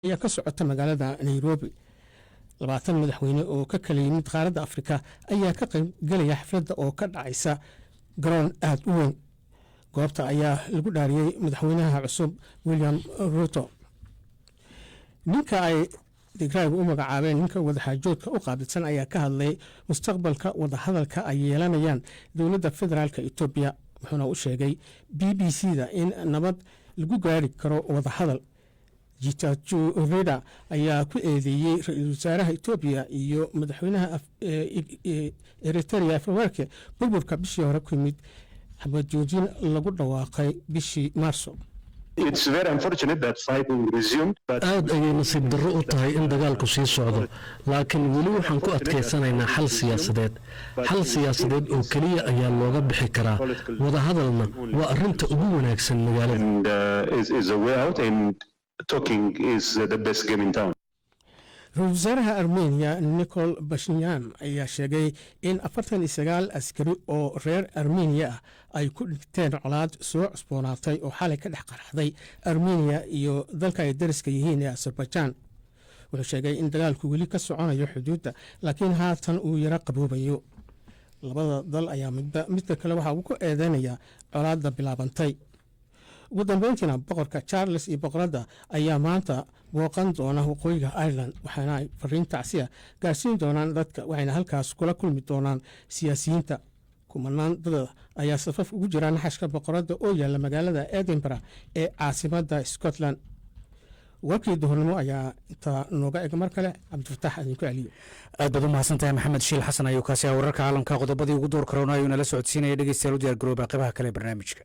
Ayaa ka socota magaalada Nairobi. 20 madaxweyne oo ka kala yimid qaaradda Afrika ayaa ka qayb gelaya xafladda oo ka dhacaysa garoon aada u weyn. Goobta ayaa lagu dhaariyey madaxweynaha cusub, William Ruto. Ninka ay Tigraygu u magacaabeen ninka wadaxaajoodka u qaabilsan ayaa ka hadlay mustaqbalka wadahadalka ay yeelanayaan dowladda federaalka Etoobiya, wuxuuna u sheegay BBC-da in nabad lagu gaari karo wadahadal. Getachew Reda ayaa ku eedeeyey ra-iisul wasaaraha Etoobiya iyo madaxweynaha Eritrea, Afwerki, burburka bishii hore ku yimid xabad joojin lagu dhawaaqay bishii Maarso. Aad ayay nasiib darro u tahay in dagaalku sii socdo, laakiin weli waxaan ku adkaysanaynaa xal siyaasadeed. Xal siyaasadeed oo keliya ayaa looga bixi karaa, wadahadalna waa arrinta ugu wanaagsan magaalada. Ra-isul wasaaraha Armeniya, Nikol Pashinyan, ayaa sheegay in 49 askari oo reer Armeniya ah ay ku dhinteen colaad soo cusboonaatay oo xalay ka dhex qarxday Armeniya iyo dalka ay dariska yihiin ee Azerbaijan. Wuxuu sheegay in dagaalku weli ka soconayo xuduudda, laakiin haatan uu yaro qaboobayo. Labada dal ayaa midba midka kale waxa uu ku eedeynaya colaadda bilaabantay. Ugu dambeyntiina, Boqorka Charles iyo boqoradda ayaa maanta booqan doona waqooyiga Ireland, waxaana ay fariin tacsiya gaarsiin doonaan dadka, waxayna halkaas kula kulmi doonaan siyaasiyiinta. Kumanaan dada ayaa safaf ugu jira naxashka boqoradda oo yaalla magaalada Edinburgh ee caasimadda Scotland. Warkii duhurnimo ayaa intaa nooga eg. Mar kale Cabdifataax idinku celiyo. Aad baad u mahadsantahay. Maxamed Shiil Xasan ayuu kaasi ah. Wararka caalamka qodobadii ugu door karoona ayuu nala socodsiinaya. Dhegeystayaal, u diyaar garooba qaybaha kale ee barnaamijka.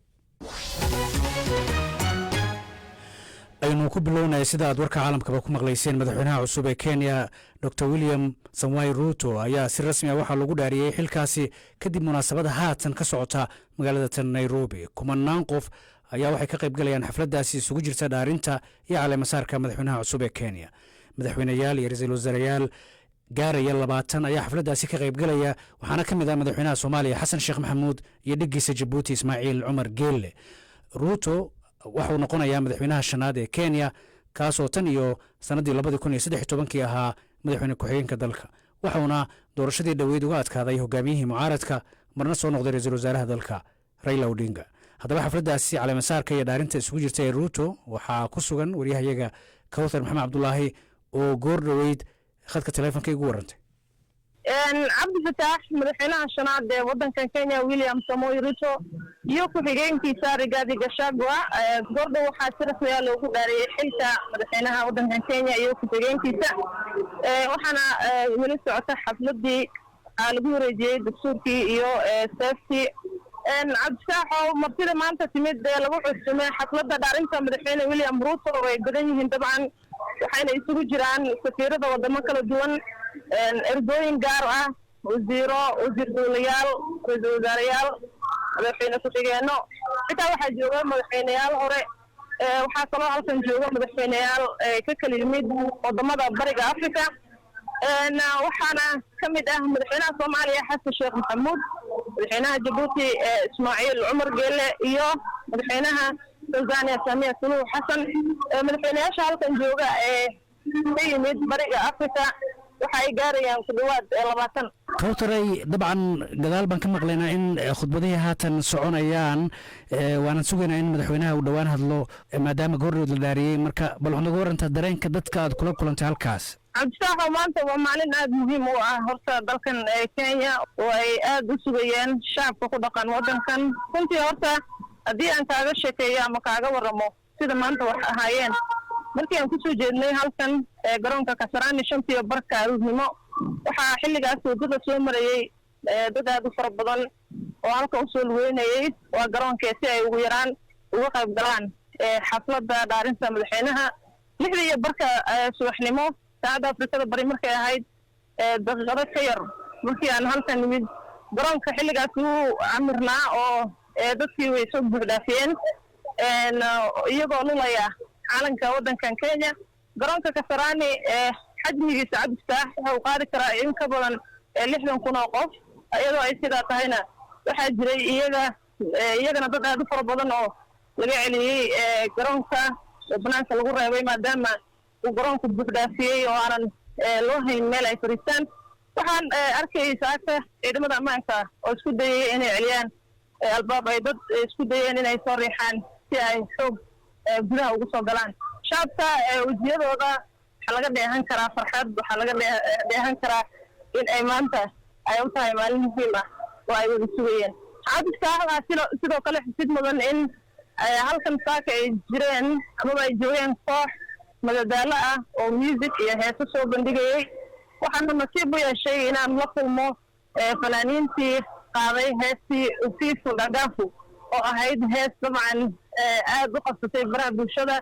Aynu ku bilownaya, sida aad warka caalamkaba ku maqlayseen, madaxweynaha cusub ee Kenya, Dr William Samoei Ruto, ayaa si rasmi ah waxaa lagu dhaariyey xilkaasi kadib munaasabada haatan ka socota magaalada tan Nairobi. Kumanaan qof ayaa waxay ka qaybgalayaan xafladdaasi isugu jirta dhaarinta iyo caleemasaarka madaxweynaha cusub ee Kenya. Madaxweyneyaal iyo ra-iisul wasaarayaal gaaraya 20 ayaa xafladdaasi ka qaybgalaya, waxaana ka mid ah madaxweynaha Soomaaliya, Xasan Sheekh Maxamuud, iyo dhiggiisa Jabuuti, Ismaaciil Cumar Geelle. Ruto waxuu noqonayaa madaxweynaha shanaad ee Kenya, kaasoo tan iyo sannaddii 2013-kii ahaa madaxweyne ku-xigeenka dalka, waxuuna doorashadii dhoweyd uga adkaaday hogaamiyihii mucaaradka, marna soo noqday ra-iisul wasaaraha dalka, Raila Odinga. Haddaba xafladdaasi caleemasaarka iyo dhaarinta isugu jirta ee Ruto waxaa ku sugan waryahayaga Kawthar Maxamed Cabdulaahi oo goor dhoweyd khadka taleefonka igu warantay. Cabdifataax, madaxweynaha shanaad ee wadankan Kenya, William Samoei Ruto, iyo ku-xigeenkiisa Rigathi Gachagua, goordhow waxaa si rasmiya loogu dhaariyey xilka madaxweynaha wadankan Kenya iyo ku-xigeenkiisa. Waxaana weli socota xafladii. Waxaa lagu wareejiyey dastuurkii iyo seeftii. Cabdifataaxow, martida maanta timid ee lagu cusumay xafladda dhaarinta madaxweyne William Ruto way badan yihiin dabcan, waxayna isugu jiraan safiirada wadamo kala duwan, ergooyin gaar ah, wasiiro, wasiir dowlayaal, ra-iisul wasaareyaal, madaxweyne ku-xigeenno, xitaa waxaa jooga madaxweyneyaal hore. Waxaa kaloo halkan jooga madaxweyneyaal ka kala yimid wadamada Bariga Africa, waxaana ka mid ah madaxweynaha Soomaaliya, Xasan Sheekh Maxamuud, madaxweynaha Jabuuti, Ismaaciil Cumar Geele, iyo madaxweynaha Tanzania, Samia Suluhu Xasan. Madaxweyneyaasha halkan jooga ee ka yimid Bariga Africa waxa ay gaarayaan ku dhawaad 20. Kawtaray, dabcan gadaal baan ka maqlaynaa in khudbadihii haatan soconayaan, waanan sugaynaa in madaxweynaha uu dhowaan hadlo maadaama goordhood la dhaariyey. Marka bal waxaad naga warantaa dareenka dadka aad kula kulantay halkaas. Cabdifaaxo, maanta waa maalin aada muhiim u ah horta dalkan Kenya oo ay aada u sugayeen shacabka ku dhaqan waddankan. Runtii horta haddii aan kaaga sheekeeyo ama kaaga waramo sida maanta wax ahaayeen, markii aan kusoo jeednay halkan garoonka Kasarani shantiyo barka aruurnimo, waxaa xilligaas waddada soo marayey dad aada u fara badan oo halka usoo lugeynayey waa garoonkee si ay ugu yaraan uga qayb galaan xafladda dhaarinta madaxweynaha. 6:30 subaxnimo saacadda Afrikada Bari markay ahayd, daqiiqado ka yar markii aan halkan nimid, garoonka xilligaas wuu camirnaa oo dadkii way soo buuxdhaafiyeen iyagoo lulaya calanka waddankan Kenya. Garoonka Kasarani xajmigiisa, Cabdifataax, waxa uu qaadi karaa in ka badan 60,000 oo qof. Iyadoo ay sidaa tahayna, waxaa jiray iyagana dad aada u fara badan oo laga celiyey garoonka oo banaanka lagu reebay, maadaama Uu garoonku buuxdhaafiyey oo aanan loo hayn meel ay fadhiistaan. Waxaan arkayay saaka ciidamada ammaanka oo isku dayaya inay celiyaan albaab ay dad isku dayeen inay soo riixaan si ay xoog gudaha ugu soo galaan. Shacabka wejiyadooda waxaa laga dheehan karaa farxad, waxaa laga dheehan karaa in ay maanta ay u tahay maalin muhiim ah oo ay wada sugayeen. Cabdifataax, waxaa sidoo kale xusid mudan in halkan saaka ay jireen amaba ay joogeen koox madadaalo ah oo music iyo heeso soo bandhigayay. Waxaana nasiib u yeeshay inaan la kulmo fanaaniintii qaaday heestii Ufifu Dhagafu, oo ahayd hees dabcan aad u qabsatay baraha bulshada,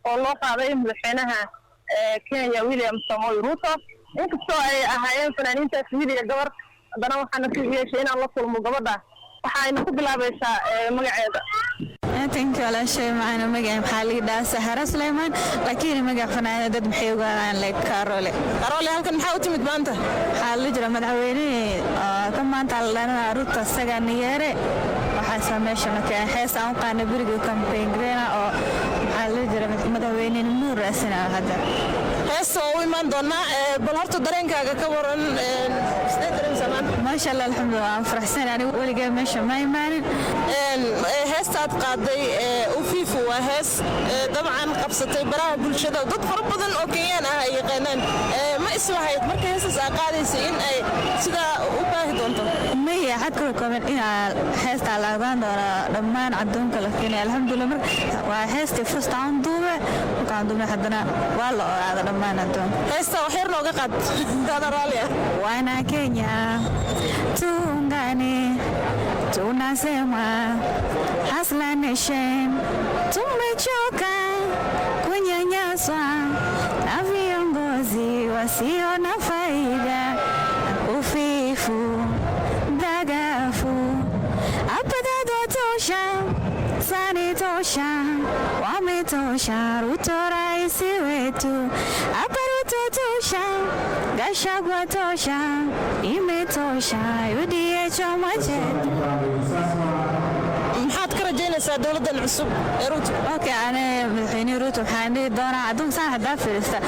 oo loo qaaday madaxweynaha Kenya, William Samoei Ruto. Inkastoo ay ahaayeen fanaaniintaas wiil iyo gabar, haddana waxaa nasiib u yeeshay inaan la kulmo gabadha. Waxayna ku bilaabaysaa magaceeda. Thank you, walaashay macana. Magaca maxaa la yidhahaa? Sahara Suleymaan, laakiin magac fanaanada dad maxay ogaadaan like Karole. Karole, halkan maxaa u timid maanta? Waxaa la jira madaxweynihii ka maanta la dhalanaa Ruto, isagaa niyeere. Waxaasaa meesha marka hees aan u qaana beriga campaign gareena oo maxaa la jira madaxweynenimuu raasanaa hadda. Heesta waa u imaan doonaa. Bal horta dareenkaaga ka waran, sidee dareemsaa maanta? Maasha Allah, alxamdulillah, waan faraxsan. Anigu weligay meesha ma imaanin. Heestaad qaaday, Ufifu, waa hees dabcan qabsatay baraha bulshada, dad fara badan oo Kenyaan ah ay yaqaanaan. Ma islahayd marka heestaas aa qaadaysa in ay sidaa u baahi doonto? Maya, xad kula kooban inaa heestaa la aqdaan doono dhammaan adduunka la keenay. Alxamdulillah, marka waa heestii first aan duube. Markaan duubnay haddana waa la ogaada dhammaan adduunka. Heesta wax yar nooga qaad daada raalli ah. Wana Kenya, tuungane, tunasema Hustler Nation, tumechoka kunyanyaswa na viongozi wasio na faida. Ufifu dhagafu apadad watosha sani tosha wametosha. Ruto raisi wetu hapa, Ruto tosha, Gachagua tosha, imetosha, UDA chama chetu. Maxaad ka rajaynaysaa dowladdan cusub ee Ruto? Okay, ani madaxweyne Ruto waxaan dhihi doonaa, adduun saan haddaa fiirista,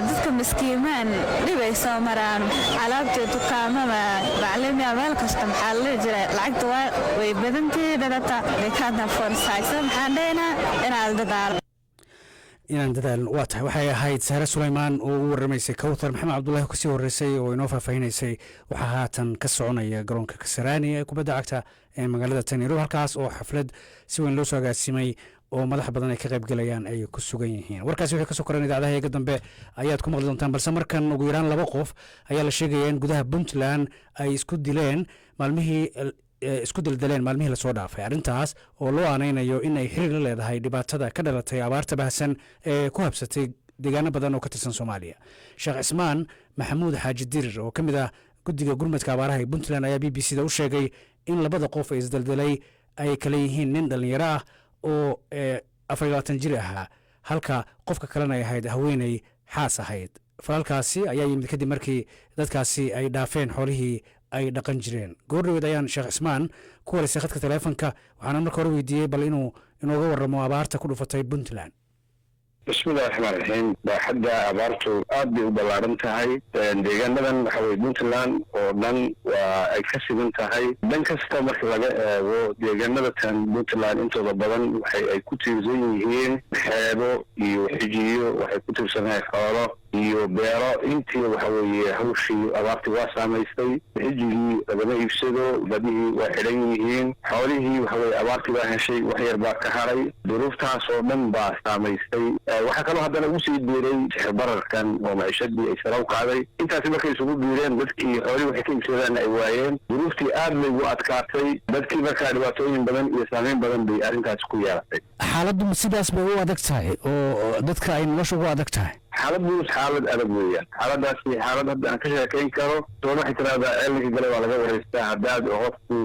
dadka miskiimaan dhibay soo maraan, alaabta dukaamada baclimiya meel kasta maxaa la dhihi jiray lacagta waa way badantahay, dadata they can't afford size. Maxaan dhahaynaa inaan dadaalo. Inaan dadaalno, waa tahay. Waxay ahayd Sahre Sulaymaan oo u waramaysay Kowthar Maxamed Cabdullahi kasii horeysay, oo inoo faahfaahinaysay waxaa haatan ka soconaya garoonka Kasarani ee kubadda cagta ee magaalada Nairobi, halkaas oo xaflad si weyn loo soo agaasimay oo madax badan ay ka qaybgalayaan ay ku sugan yihiin. Warkaasi wixii kasoo koran idaacadaha iyaga dambe ayaad ku maqli doontaan, balse markan ugu yaraan laba qof ayaa la sheegaya in gudaha Puntland ay isku dileen maalmihii, isku deldeleen maalmihii lasoo dhaafay, arrintaas oo loo aanaynayo in ay xiriir la leedahay dhibaatada ka dhalatay abaarta baahsan ee ku habsatay deegaano badan oo ka tirsan Soomaaliya. Sheekh Cismaan Maxamuud Xaaji Dirir, oo ka mid ah guddiga gurmadka abaaraha ee Puntland, ayaa BBC da u sheegay in labada qof ee isdeldelay ay kala yihiin nin dhallinyaro ah oo 24 jir ahaa, halka qofka kalena ay ahayd haweeney xaas ahayd. Falalkaasi ayaa yimid kadib markii dadkaasi ay dhaafeen xoolihii ay dhaqan jireen. Goordhoweed ayaan Sheekh Cismaan ku waraysay khadka taleefonka, waxaana marka hore weydiiyey bal inuu inooga warramo abaarta ku dhufatay Puntland. Bismillahi raxmaan raxiim. Baaxadda abaartu aad bay u ballaaran tahay. Deegaanadan waxa weye Puntland oo dhan waa ay ka sidan tahay dhan kasta marka laga eego. Deegaanada tan Puntland intooda badan waxay ay ku tiirsan yihiin xeebo iyo xijiyo, waxay ku tiirsanahay xoolo iyo beero. Intii waxa weeye hawshii abaartii waa saamaystay. Xijigii lagama iibsado, badihii waa xidhan yihiin, xoolihii waxa weye abaartii baa heshay, wax yar baa ka haray. Duruuftaas oo dhan baa saamaystay. Waxaa kaloo haddana ugu sii biiray sixir bararkan oo maciishadii ay sare u kacday. Intaasi markay isugu biireen, dadkii xoolihii waxay ka iibsadaan ay waayeen, duruuftii aad bay ugu adkaatay dadkii. Markaa dhibaatooyin badan iyo saameyn badan bay arrintaasi ku yeelatay. Xaaladdu sidaas bay u adag tahay oo dadka ay nolosha ugu adag tahay? Xaaladdu xaalad adag weeyaan. Xaaladaasi xaalad hadda aan ka sheekayn karo doon waxay tiraahdaa ceelinka gale waa laga wareystaa. Haddaad qofku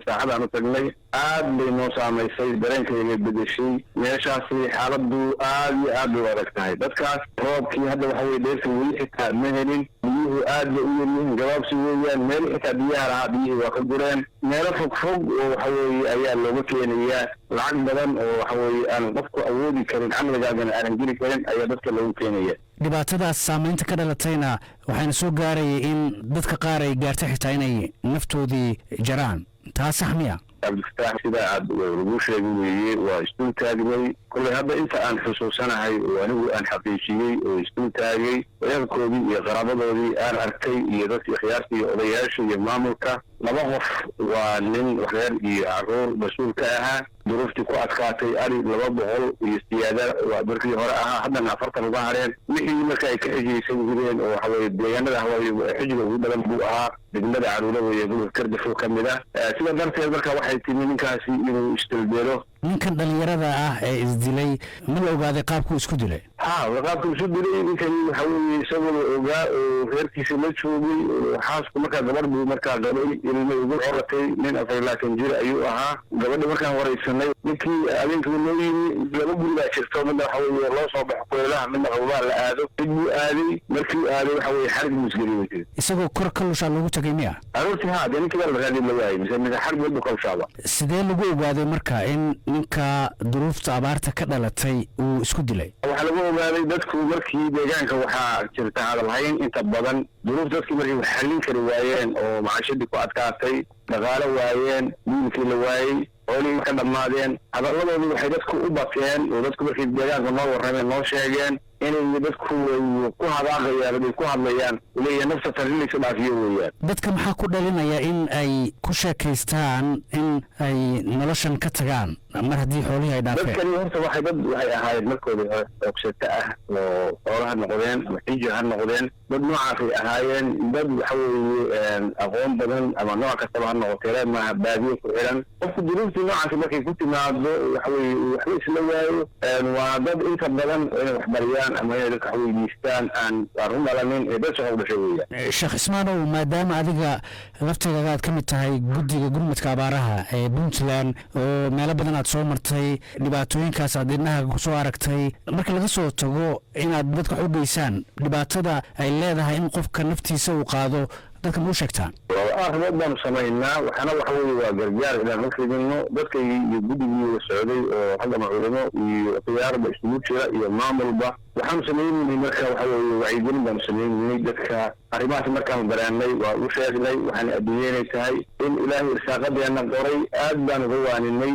saaxadaan u tagnay, aad bay noo saamaysay, dareenkayga bedeshay meeshaasi. Xaaladdu aad iyo aad bay u adag tahay. Dadkaas roobkii hadda waxa weye dheerta weli xitaa ma helin, biyuhu aad bay u yaryihiin, gabaabsi weeyaan. Meelo xitaa biyaha lahaa biyihii waa ka gureen. Meelo fog fog oo waxa weeye ayaa looga keenayaa lacag badan oo waxa weeye aan qofku awoodi karin, caqligaagana aanan geli karin ayaa dadka loogu keenaya. Dhibaatadaas saameynta ka dhalatayna waxayna soo gaarayay in dadka qaar ay gaartay xitaa inay naftoodii jaraan. Taa sax miya? Cabdifataax, sida aad lagu sheegay weeye, waa isdul taagnay. Kolley hadda inta aan xusuusanahay oo anigu aan xaqiijiyey oo isdul taagay, walaalkoodii iyo qaraabadoodii aan arkay iyo dadkii khiyaarta iyo odayaasha iyo maamulka, laba qof waa nin reer iyo caruur mas-uul ka ahaa, duruuftii ku adkaatay. Ari 200 iyo siyaada waa markii hore ahaa, haddana 40 uga hareen. Wixii marka ay ka xijiyeysan jireen oo waxaweye deegaanada hawaaye xijiga ugu badan buu ahaa, degmada Caruura weeye, gobolka Kardafo ka mid ah. Sida darteed marka waxay timi ninkaasi inuu isdelbelo. Ninkan dhalinyarada ah ee isdilay, ma la ogaaday qaabkuu isku dilay? Ha, qaabku isu dilay ninkani waxa weeye isagoo la ogaa oo reerkiisa la joogay oo xaasku markaa gabadh buu markaa qabay, ilmay ugu coratay. Nin 24 jir ayuu ahaa. Gabadha markaan waraysanay, ninkii habeenkii noo yimi, laba guri baa jirto, midna waxa weeye loo soo baxo kuleelaha, midna qabobaa la aado. Mid buu aaday. Markii aaday, waxa weeye xarig buu isgeliyay jiri. Isagoo kor ka lushaa loogu tagay miya? Aroortii, ha. Dee ninkii baa la raadin la waayay, mise xarig meel buu ka lushaaba. Sidee lagu ogaaday marka in ninka duruufta abaarta ka dhalatay uu isku dilay? Waxaa lagu ogaaday dadku markii deegaanka waxaa jirta hadalhayn inta badan. Duruuf dadkii markay wax xallin kari waayeen oo macaashadii ku adkaatay, dhaqaalo waayeen, wiilkii la waayey, xoolihii ka dhammaadeen, hadalladoodii waxay dadku u bateen oo dadku markii deegaanka noo warrameen noo sheegeen inay dadku ay ku hadaaqayaan, ay ku hadlayaan, leeyahay nafta tan in laysu dhaafiyo weeyaan. Dadka maxaa ku dhalinaya in ay ku sheekaystaan in ay noloshan ka tagaan mar haddii xoolihii ay dhaafeen? Dadkani horta waxay dad waxay ahaayeen markoodii hore xoogsato ah oo xoolo ha noqdeen ama xiji ha noqdeen, dad noocaasay ahaayeen. Dad waxa weeye aqoon badan ama nooc kastaba ha noqotee maaha, baadiyo ku xiran. Qofku duruuftii noocaasi markay ku timaado, waxa weeye waxba isla waayo. Waa dad inta badan inay waxbariyaan ama inay dadka wax weydiistaan aan run dhalanin ee dad shaqo u dhashay weeyaan. Sheekh Ismaanow, maadaama adiga laftigaaga aad ka mid tahay guddiga gurmadka abaaraha ee Puntland oo meelo badan aad soo martay, dhibaatooyinkaas aad indhahaaga ku soo aragtay, marka laga soo tago inaad dadka wax u geysaan, dhibaatada ay leedahay in qofka naftiisa uu qaado, dadka ma u sheegtaan? Laba arrimood baanu samaynaa. Waxaana waxa weeye waa gargaar inaan u fidino dadkaygii iyo guddigii la socday oo rag ama culimo iyo khiyaarba isugu jira iyo maamulba. Waxaanu samaynaynay marka waxa weeye wacyigelin baanu samaynaynay dadka. Arrimahaas markaanu dareennay waa u sheegnay waxaana adduunyeynay tahay in Ilaahay irsaaqadeena qoray. Aad baanu uga waaninay.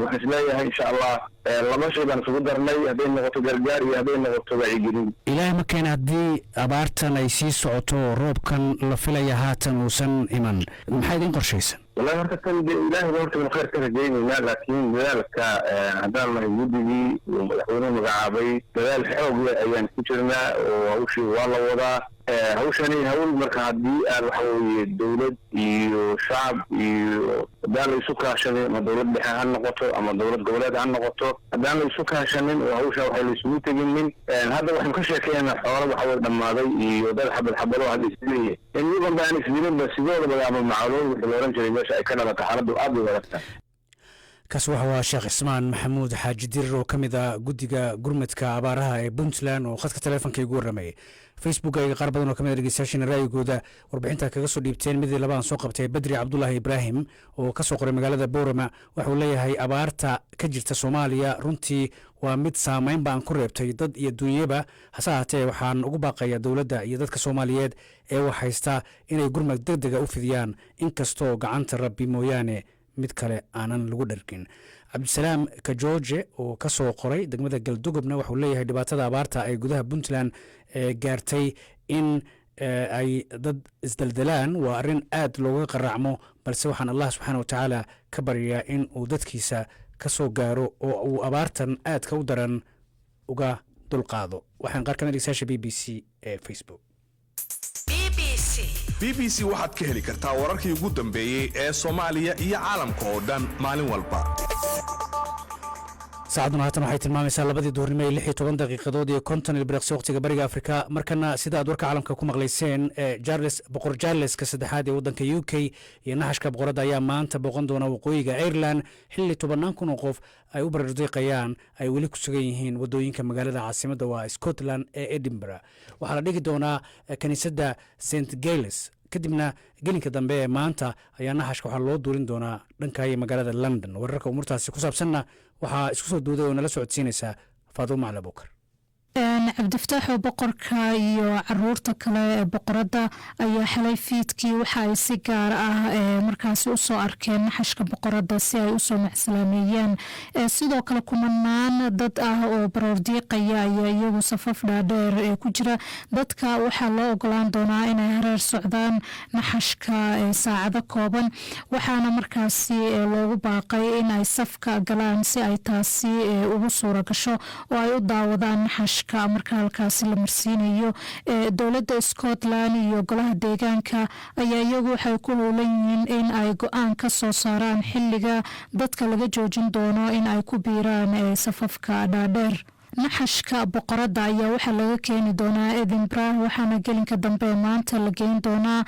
Waxaan isleeyahay insha Allah laba shay baan isugu darnay, hadday noqoto gargaar iyo hadday noqoto wacyigelin. Ilaahay ma keena, haddii abaartan ay sii socoto, roobkan la filaya haatan uusan iman, maxaa idin qorshaysan? Wallahi horta tan de Ilaahay ba horta khayr ka rajaynaynaa, laakiin dadaalka haddaan nahay guddigii uu madaxweynuhu magacaabay, dadaal xoog leh ayaan ku jirnaa oo hawshii waa la wadaa. Hawshani hawl marka haddii aan waxa weeye dowlad iyo shacab iyo haddaan la isu kaashanin, ama dowlad dhexe ha noqoto ama dowlad goboleed ha noqoto, haddaan la isu kaashanin oo hawsha waxay la isugu teginin. Hadda waxaynu ka sheekeynaa xoolo waxa weye dhammaaday iyo dad xabad xabado hadda isleeyahay in iyagon ba aan isdilinba sidoodaba ama macluul wixii la oran jiray meesha ay ka dhalato. Xaaladdu aad bay u adagtahay. Kaas waxa waa Sheekh Cismaan Maxamuud Xaaji Dirir oo ka mid ah guddiga gurmadka abaaraha ee Puntland oo khadka taleefonka igu warramayay. Facebook ayga qaar badan oo ka mid ah dhegeystayaashiina ra'yigooda warbixinta kaga soo dhiibteen. Midii labaan soo qabtay, Badri Cabdulaahi Ibraahim oo ka soo qoray magaalada Boorama, wuxuu leeyahay: "Abaarta ka jirta Soomaaliya runtii waa mid saameyn baan ku reebtay dad iyo dunyaba. Hase ahaatee, waxaan ugu baaqayaa dowladda iyo dadka Soomaaliyeed ee wax haysta inay gurmad deg dega u fidiyaan, inkastoo gacanta Rabbi mooyaane mid kale aanan lagu dhargin." Cabdisalaam Kajooje oo ka soo qoray degmada Galdogob-na wuxuu leeyahay: "Dhibaatada abaarta ay gudaha Puntland gaartay in ay dad isdeldelaan waa arrin aad looga qaraacmo, balse waxaan Allah subxaana watacaala ka baryayaa in uu dadkiisa ka soo gaaro oo uu abaartan aadka u daran uga dulqaado." Waxaan qaar ka mid dhegeystayaasha BBC ee Facebook. BBC waxaad ka heli kartaa wararkii ugu dambeeyey ee Soomaaliya iyo caalamka oo dhan maalin walba. Saacaduna haatan waxay tilmaamaysaa 2-dii duhurnimo ee 16 daqiiqadood iyo 50 ilbiriqsi waqtiga Bariga Afrika. Markana, sida aad warka caalamka ku maqlayseen, Charles, Boqor Charleska saddexaad ee waddanka UK iyo naxashka boqoradda ayaa maanta booqan doona waqooyiga Ireland, xilli tobannaan kun oo qof ay u barardiiqayaan, ay weli ku sugan yihiin waddooyinka magaalada caasimadda waa Scotland ee Edinburgh. Waxaa la dhigi doonaa kiniisadda St Giles, kadibna gelinka dambe ee maanta ayaa naxashka waxaa loo duulin doonaa dhanka iyo magaalada London. Wararka umuurtaasi ku saabsanna waxaa isku soo duuday oo nala socodsiinaysaa Faadumo Macla Bukar. Cabdifataaxoo, boqorka iyo caruurta kale ee boqoradda ayaa xalay fiidkii waxa ay si gaar ah markaasi usoo arkeen naxashka boqoradda si ay usoo macsalaameeyaan. Sidoo kale, kumanaan dad ah oo baroordiiqaya ayaa iyagu safaf dhaadheer ee ku jira. Dadka waxaa loo ogolaan doonaa inay hareer socdaan naxashka saacado kooban, waxaana markaasi loogu baaqay in ay safka galaan si ay taasi ugu suura gasho oo ay u daawadaan naxashka marka halkaasi la marsiinayo. Dowladda Scotland iyo golaha deegaanka ayaa iyagu waxay ku howlan yihiin in ay go-aan ka soo saaraan xiliga dadka laga joojin doono in ay ku biiraan safafka dhaadheer. Naxashka boqoradda ayaa waxaa laga keeni doonaa Edinburgh, waxaana gelinka dambe maanta la geyn doonaa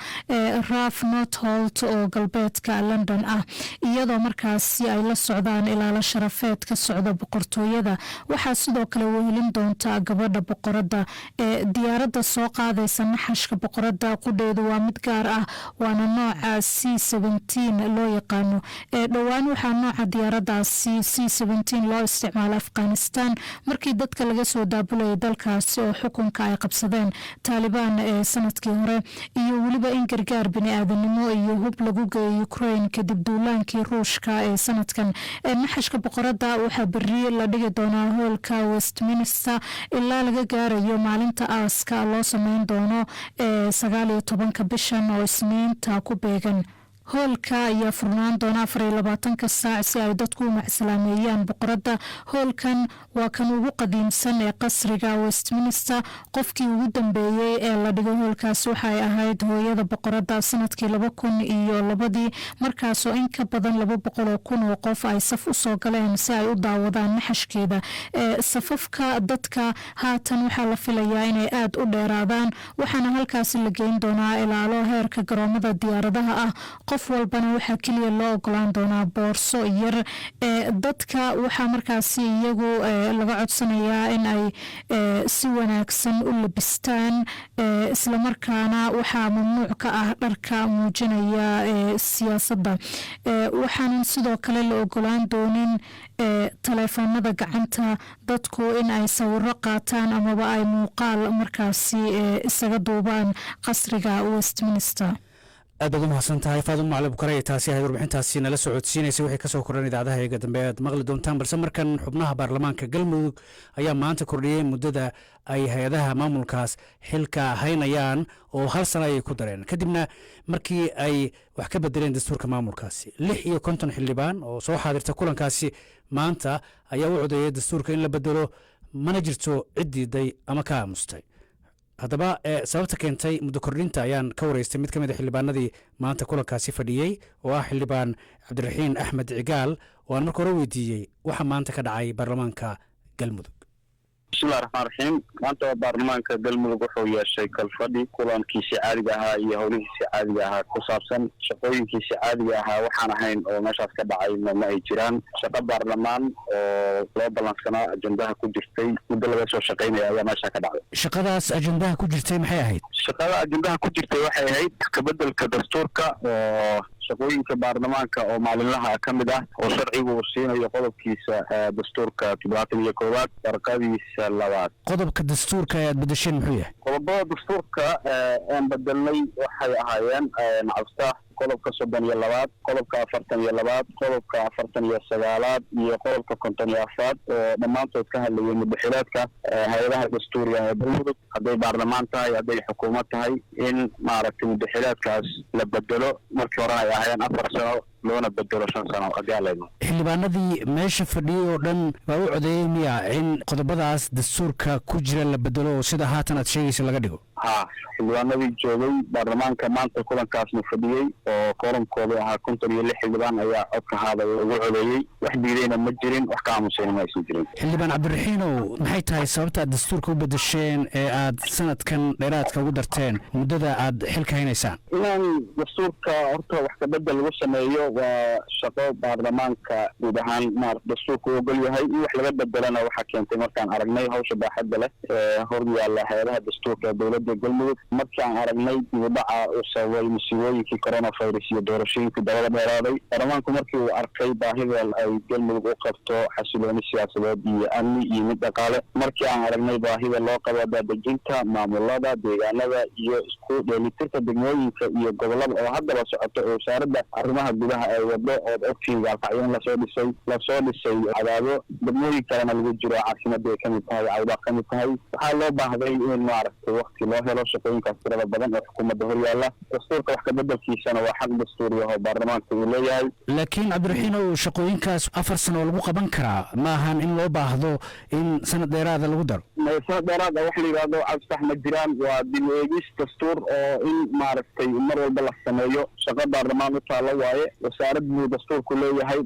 RAF Northolt oo galbeedka London ah, iyadoo markaasi ay la socdaan ilaalo sharafeed ka socda boqortooyada. Waxaa sidoo kale wehelin doonta gabadha boqoradda. Diyaaradda soo qaadaysa naxashka boqoradda qudheedu waa mid gaar ah, waana nooca C loo yaqaano. Dhowaan waxaa nooca diyaaraddaasi C loo isticmaala Afghanistan markii dadka laga soo daabulayay dalkaasi oo xukunka ay qabsadeen Taalibaan ee sanadkii hore, iyo weliba in gargaar bini-aadanimo iyo hub lagu geeyo Ukraine kadib duulaankii Ruushka ee sanadkan. Naxashka boqoradda waxaa beri la dhigi doonaa hoolka Westminster ilaa laga gaarayo maalinta aaska loo sameyn doono ee 19-ka bishan oo Isniinta ku beegan. Hoolka ayaa furnaan doona 24-ka saac si ay dadku u macsalaameeyaan boqoradda. Hoolkan waa kan ugu qadiimsan ee qasriga Westminster. Qofkii ugu dambeeyey ee la dhigo hoolkaasi waxay ahayd hooyada boqoradda sanadkii 2002-dii, markaasoo in ka badan 200,000 oo qof ay saf usoo galeen si ay u daawadaan naxashkeeda. Safafka dadka haatan waxaa la filayaa inay aada u dheeraadaan, waxaana halkaasi la geyn doonaa ilaalo heerka garoomada diyaaradaha ah. Qof walbana waxaa keliya loo ogolaan doonaa boorso yar. Dadka waxaa markaasi iyagu laga codsanayaa in ay si wanaagsan u labistaan, islamarkaana waxaa mamnuuc ka ah dharka muujinaya siyaasadda. Waxaanan sidoo kale la ogolaan doonin taleefoonada gacanta dadku in ay sawiro qaataan amaba ay muuqaal markaasi isaga duubaan qasriga Westminster. Aad baad u mahadsan tahay, Faaduma Macali Bukare. Taasi ahayd warbixintaasi nala socodsiinaysa. Wixii kasoo kordhan idaacadaha eega dambe aad maqli doontaan. Balse markan, xubnaha baarlamaanka Galmudug ayaa maanta kordhiyey muddada ay hay-adaha maamulkaas xilka haynayaan oo hal sano ayay ku dareen, kadibna markii ay wax ka bedeleen dastuurka maamulkaasi. 56 xildhibaan oo soo xaadirta kulankaasi maanta ayaa u codeeyay dastuurka in la bedelo, mana jirto cid diiday ama ka aamustay. Haddaba, sababta keentay muddo kordhinta ayaan ka wareystay mid ka mid a xildhibaanadii maanta kulankaasi fadhiyey oo ah Xildhibaan Cabdiraxiin Axmed Cigaal, oo aan marka hore weydiiyey waxa maanta ka dhacay baarlamaanka Galmudug. Bismillahi raxmaan raxiim. Maanta baarlamaanka Galmudug wuxuu yeeshay kalfadhi kulankiisii caadiga ahaa iyo howlihiisii caadiga ahaa ku saabsan shaqooyinkiisii caadiga ahaa. Waxaan ahayn oo meeshaas ka dhacay ma ay jiraan. Shaqo baarlamaan oo loo ballansanaa, ajendaha ku jirtay, muddo laga soo shaqaynaya ayaa meesha ka dhacday. Shaqadaas ajendaha ku jirtay maxay ahayd? Shaqada ajendaha ku jirtay waxay ahayd kabedelka dastuurka oo shaqooyinka baarlamaanka oo maalinlaha ka mid ah, oo sharcigu uu siinayo qodobkiisa dastuurka 71aad farqadiisa labaad. Qodobka dastuurka ee aad bedesheen muxuu yahay? Qodobada dastuurka aan bedelnay waxay ahaayeen, Cabdifitaax, qodobka 32aad, qodobka 42aad, qodobka 49aad iyo qodobka 54aad, oo dhammaantood ka hadlayay muddaxilaadka hay-adaha dastuuriga ee Galmudug, hadday baarlamaan tahay, hadday xukuumad tahay, in maaragtay muddaxilaadkaas la bedelo. Markii horena ay ahaayeen 4 sano, loona bedelo 5 sano, haddii aan leedno. Xildhibaanadii meesha fadhiyey oo dhan baa u codeeyey miya in qodobadaas dastuurka ku jira la bedelo oo sida haatan aad sheegaysa laga dhigo? Ha, xildhibaanadii joogay baarlamaanka maanta kulankaasna fadhiyey oo kooramkoodu ahaa 56 xildhibaan ayaa codka haadaya ugu codeeyey. Wax diidayna ma jirin, wax ka aamusayna ma aysan jirin. Xildhibaan Cabdiraxiinow, maxay tahay sababta aad dastuurka u bedesheen ee aad sanadkan dheeraadka ugu darteen muddada aad xilka haynaysaan? Inaan dastuurka horta wax kabedel lagu sameeyo. Waa shaqo baarlamaanka guud ahaan maarata dastuurka u ogol yahay in wax laga bedelana. Waxaa keentay markaan aragnay hawsha baaxadda leh ee hor yaalla hay-adaha dastuurka ee dowladda Galmudug, markaan aragnay dibudhaca uu sababay musiibooyinkii coronavirus iyo doorashooyinkii dabada dheeraaday. Baarlamaanku markii uu arkay baahida ay Galmudug u qabto xasilooni siyaasadeed iyo amni iyo mid dhaqaale, markii aan aragnay baahida loo qabo daadejinta maamulada deegaanada iyo isku dheelitirka degmooyinka iyo gobolada oo haddaba socoto oo wasaaradda arrimaha gudaha ay wado, ood ogtiin Gaalkacyo in lasoo dhisay, Cadaado, degmooyin kalena lagu jiro, caasimadii ay kamid tahay, Cawdaaq ka mid tahay, waxaa loo baahday in maaragtay wakti loo helo shaqooyinkaas tirada badan oo xukuumadda horyaalla. Dastuurka wax kabedelkiisana waa xaq dastuuri ah oo baarlamaanka uu leeyahay. Laakiin Cabdiraxiinow, shaqooyinkaas 4 sano oo lagu qaban karaa, ma ahan in loo baahdo in sanad dheeraada lagu daro. Sanad dheeraad ah wax la yidhaahdo, Cabdisax, ma jiraan. Waa dib u eegis dastuur oo in maaragtay mar walba la sameeyo shaqo baarlamaan u taalo waaye. Wasaarad buu dastuurku leeyahay,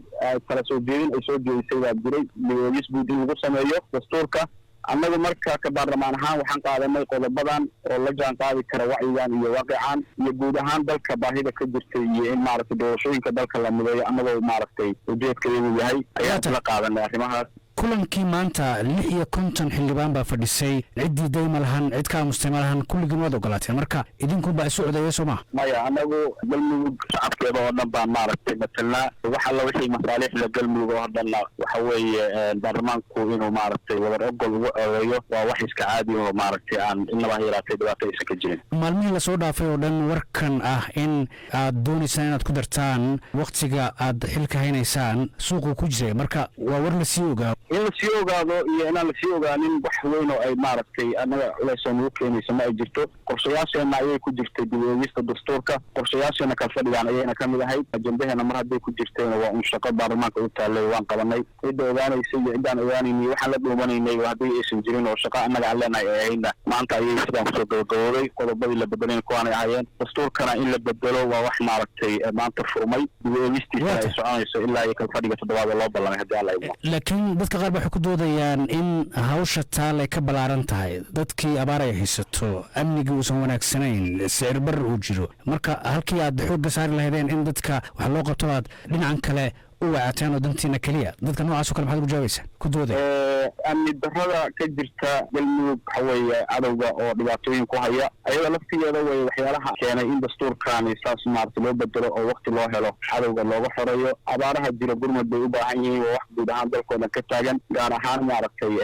kala soo jeedin ay soo jeedisay baa jiray dib u eegis guud in lagu sameeyo dastuurka. Annagu marka ka baarlamaan ahaan waxaan qaadanay qodobadan oo la jaan qaadi kara wacyigan iyo waaqican iyo guud ahaan dalka baahida ka jirtay iyo in maaragtay doorashooyinka dalka la mideeyo, annagoo maaragtay ujeedka iyagu yahay ayaan la qaadanay arrimahaas. Kulankii maanta 56 xildhibaan baa fadhisay. Ciddii day ma lahan, cid ka aamustay ma lahan, kulligiin waad ogolaateen. Marka idinkunbaa isu codeeya, soo maha? Maya, anagu Galmudug shacabkeeda oo dhan baan maaragtay matelnaa. Wax alla wixii masaaliixda Galmudug oo dhanna waxa weeye baarlamaanku inuu maaragtay wadar ogol ugu codeeyo waa wax iska caadi oo maaragtay aan inaba ha yaraatay dhibaato aysan ka jirin. Maalmihii lasoo dhaafay oo dhan warkan ah in aad doonaysaan inaad ku dartaan waktiga aad xilka haynaysaan suuquu ku jiray. Marka waa war lasii ogaa. In lasii ogaado iyo inaan lasii ogaanin, wax weyn oo ay maaragtay annaga culeys oo nagu keenayso ma ay jirto. Qorshayaasheena ayay ku jirtay dib u eegista dastuurka, qorshayaasheena kalfadhigaan ayayna ka mid ahayd ajendaheena. Mar hadday ku jirtayna waa un shaqo baarlamaanka u taallay, waan qabanay. Cidda ogaanaysa iyo ciddaan ogaanaynay, waxaan la dhuumanaynay haddii aysan jirin oo shaqo annaga aan leenahay ay ahaydna, maanta ayay sidaan kusoo gabagaboobay. Qodobadii la bedelayna kuwaanay ahaayeen. Dastuurkana in la bedelo waa wax maaragtay maanta furmay, dib u eegistiisana ay soconayso ilaa iyo kalfadhiga toddobaad oo loo ballamay, haddii Alla idmo. Laakiin dadka qaar waxay ku doodayaan in hawsha taal ay ka ballaaran tahay, dadkii abaar ay haysato, amnigii uusan wanaagsanayn, sicir barar uu jiro. Marka halkii aad xoogga saari lahaydeen in dadka wax loo qabto, aad dhinacan kale u waacateen oo dantiina keliya. Dadka noocaas oo kale maxaad ugu jawaabaysaa ku doodaya? Amni darrada ka jirta Galmudug waxa weeye cadowga oo dhibaatooyin ku haya. Ayada laftigeeda way waxyaalaha keenay in dastuurkaani saas maarata loo bedelo oo wakti loo helo cadowga looga xoreeyo. Abaaraha jira gurmad bay u baahan yihiin. Waa wax guud ahaan dalkoodan ka taagan, gaar ahaan maaragtay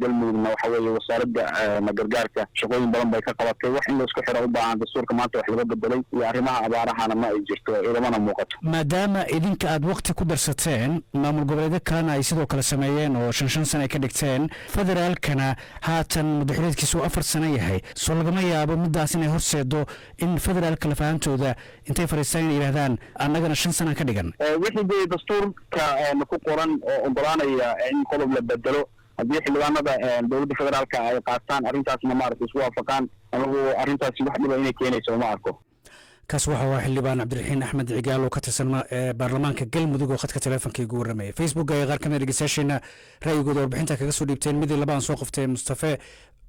Galmudugna waxa weeye wasaaradda gargaarka shaqooyin badan bay ka qabatay. Wax in laisku xiro u baahan dastuurka maanta wax laga bedelay iyo arrimaha abaarahana ma ay jirto, ilamana muuqato. Maadaama idinka aad wakti ku darsateen, maamul goboleedyo kalena ay sidoo kale sameeyeen oo 5 5 sano ay ka dhigteen, federaalkana haatan muddaxileedkiisu uu 4 sano yahay, soo lagama yaabo middaas inay horseedo in federaalka lafahantooda intay fadhiistaan inay yidhahdaan annagana 5 sanaan ka dhigan? Wixii dee dastuurka ku qoran oo ogolaanaya in qodob la bedelo, haddii xildhibaanada dowladda federaalka ay qaataan arrintaasna maaragtay isku waafaqaan, anigu arrintaasi wax dhiba inay keenayso uma arko. Kaas waxa waa xildhibaan Cabdiraxiin Axmed Cigaal oo ka tirsan baarlamaanka Galmudug oo khadka teleefonka igu warramaya. Facebook ay qaar ka mid a dhegeystayaasheena ra'yigooda warbixinta kaga soo dhiibteen. Midii labaan soo qoftay, Mustafe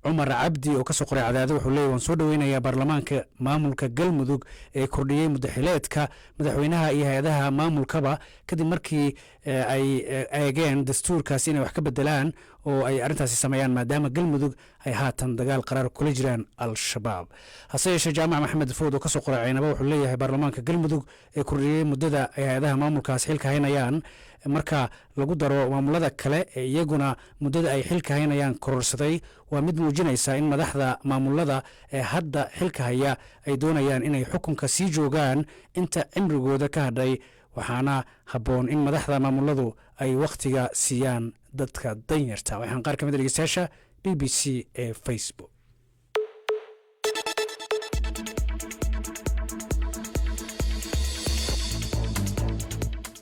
Cumar Cabdi oo kasoo qoray Cadaado, wuxuu leeyahy: "Waan soo dhoweynayaa baarlamaanka maamulka Galmudug ee kordhiyey muddaxileedka madaxweynaha iyo hay-adaha maamulkaba, kadib markii ay eegeen dastuurkaasi inay wax ka bedelaan oo ay arrintaasi sameeyaan, maadaama Galmudug ay haatan dagaal qaraar kula jiraan Al-Shabaab." Hase yeeshee Jaamac Maxamed Food oo kasoo qoray Caynaba wuxuu leeyahay: "Baarlamaanka Galmudug ee kordhiyey muddada ay hay-adaha maamulkaas xilka haynayaan, marka lagu daro maamulada kale ee iyaguna muddada ay xilka haynayaan kororsaday, waa mid muujinaysa in madaxda maamulada ee hadda xilka haya ay doonayaan inay xukunka sii joogaan inta cimrigooda ka hadhay, waxaana habboon in madaxda maamuladu ay wakhtiga siiyaan dadka danyarta." Waxaan qaar ka mid a dhegeystayaasha BBC ee Facebook.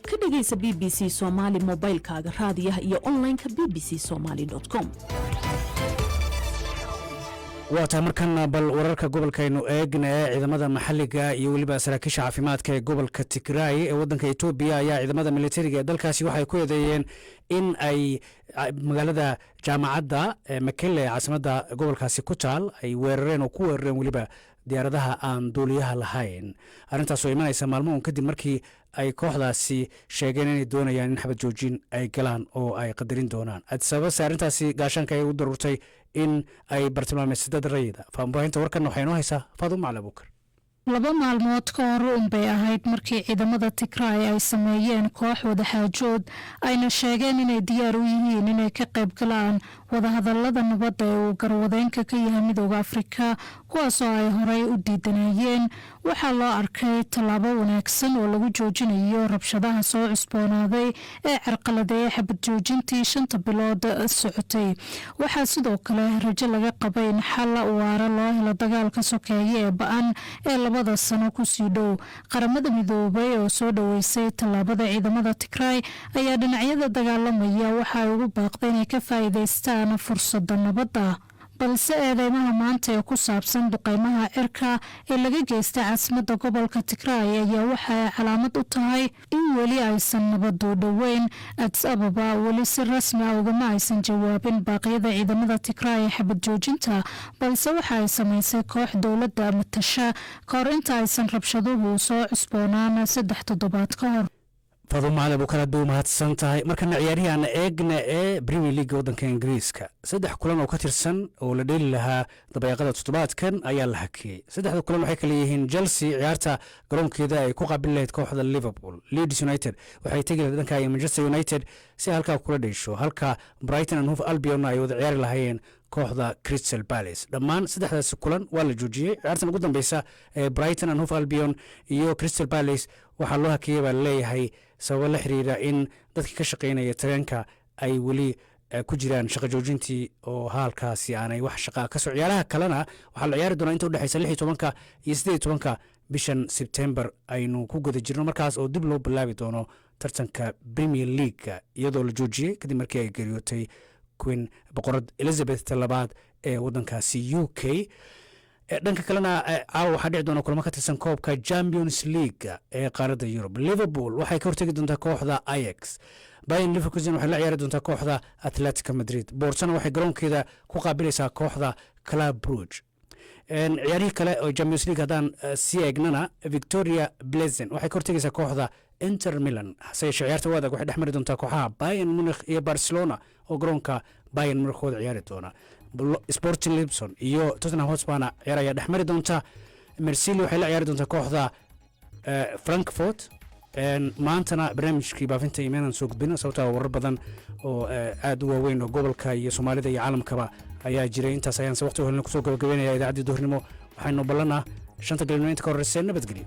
Ka dhegaysa BBC Soomaali mobilkaaga, raadiyaha iyo online-ka bbcsomali.com. Waa tahay. Markan bal wararka gobolkaynu eegna ee ciidamada maxalliga iyo weliba saraakiisha caafimaadka ee gobolka Tigraay ee waddanka Etoobiya ayaa ciidamada militariga ee dalkaasi waxay ku eedeeyeen in ay magaalada jaamacadda Mekelle ee caasimadda gobolkaasi ku taal ay weerareen oo ku weerareen weliba Diyaaradaha aan duuliyaha lahayn. Arrintaas oo imanaysa maalmo uun kadib markii ay kooxdaasi sheegeen inay doonayaan in xabad joojin ay galaan oo ay qadarin doonaan. Addis Ababase arrintaasi gaashaanka ay u daruurtay in ay bartilmaameysa dad rayida. Faahfaahinta warkan waxay inoo haysaa Faadumo Macali Abuukar. 2 maalmood ka hor unbay ahayd markii ciidamada Tigraay ay sameeyeen koox wadaxaajood, ayna sheegeen inay diyaar u yihiin inay ka qayb galaan wadahadalada nabadda ee uu garwadeenka ka yahay Midooda Afrika, kuwaasoo ay horey u diidanayeen. Waxaa loo arkay tallaabo wanaagsan oo lagu joojinayo rabshadaha soo cusboonaaday ee carqaladeeyay xabad joojintii 5ta bilood socotay. Waxaa sidoo kale rajo laga qabay in xal waara loo helo dagaalka sokeeye ee ba-an ee 2da sano kusii dhow. Qaramada Midoobay oo soo dhoweysay tallaabada ciidamada Tigraay ayaa dhinacyada dagaalamaya waxa ay ugu baaqday inay ka faa'iidaystaan fursadda nabadda. Balse eedeymaha maanta ee ku saabsan duqeymaha cirka ee laga geystay caasimadda gobolka Tigraay ayaa waxa ay calaamad u tahay in weli aysan nabadu dhoweyn. Addis Ababa weli si rasmi ah ugama aysan jawaabin baaqyada ciidamada Tigraay ee xabad joojinta, balse waxa ay samaysay koox dowladda matasha ka hor inta aysan rabshaduhu soo cusboonaan 3 toddobaad ka hor. Faadumo Macali Abuukar, aad bay u mahadsan tahay. Markana ciyaarihii aan eegna ee Premier League waddanka Ingiriiska. Saddex kulan oo ka tirsan oo la dheeli lahaa dabayaaqada toddobaadkan ayaa la hakiyey. Saddexda kulan waxay kala yihiin Chelsea ciyaarta garoonkeeda ay ku qaabili lahayd kooxda Liverpool, Leeds United waxay tegi lahayd dhanka iyo Manchester United si halkaa kula dheesho, halka Brighton and Hove Albion ay wada ciyaari lahaayeen kooxda Crystal Palace. Dhammaan saddexdaasi kulan waa la joojiyey. Ciyaartan ugu dambeysa ee Brighton and Hove Albion iyo Crystal Palace waxaa loo hakiyey baa laleeyahay sababo la xiriira in dadkii ka shaqeynaya tareenka ay weli ku jiraan shaqo joojintii oo haalkaasi aanay wax shaqaa ka soo. Ciyaaraha kalena waxaa la ciyaari doonaa inta udhexeysa 16ka iyo 18ka bishan Sebtembar aynu ku guda jirno, markaas oo dib loo bilaabi doono tartanka Premier League-ga, iyadoo la joojiyey kadib markii ay geeriyootay Queen Boqorad Elizabeth labaad ee wadankaasi UK. Dhanka kalena, caawa waxaa dhici doona kulamo ka tirsan koobka Champions League ee qaaradda Yurub. Liverpool waxay ka hortegi doontaa kooxda Ajax, Bayer Leverkusen waxay la ciyaari doontaa kooxda Atletico Madrid, Portona waxay garoonkeeda ku qaabilaysaa kooxda Club Brugge. Ciyaarihii kale oo Champions League haddaan sii eegnana, Viktoria Plzen waxay ka hortegaysaa kooxda Inter Milan. Hase yeeshee ciyaarta adag waxay dhex mari doontaa kooxaha Bayern Munich iyo Barcelona oo garoonka Bayern Munich wada ciyaari doona. Sporting Lisbon iyo Tottenham Hotspurna ciyaar ayaa dhex mari doonta. Marseille waxay la ciyaari doontaa kooxda Frankfurt. Maantana barnaamijkii baafinta imeenan soo gudbino, sababtaa warar badan oo aad u waaweyn oo gobolka iyo Soomaalida iyo caalamkaba ayaa jiray. Intaas ayaan se waqti helna kusoo gabagabeynaya idaacaddii duhurnimo. Waxaynu ballanaa 5ta galabnimo. Inta ka horeysa, nabadgelyo.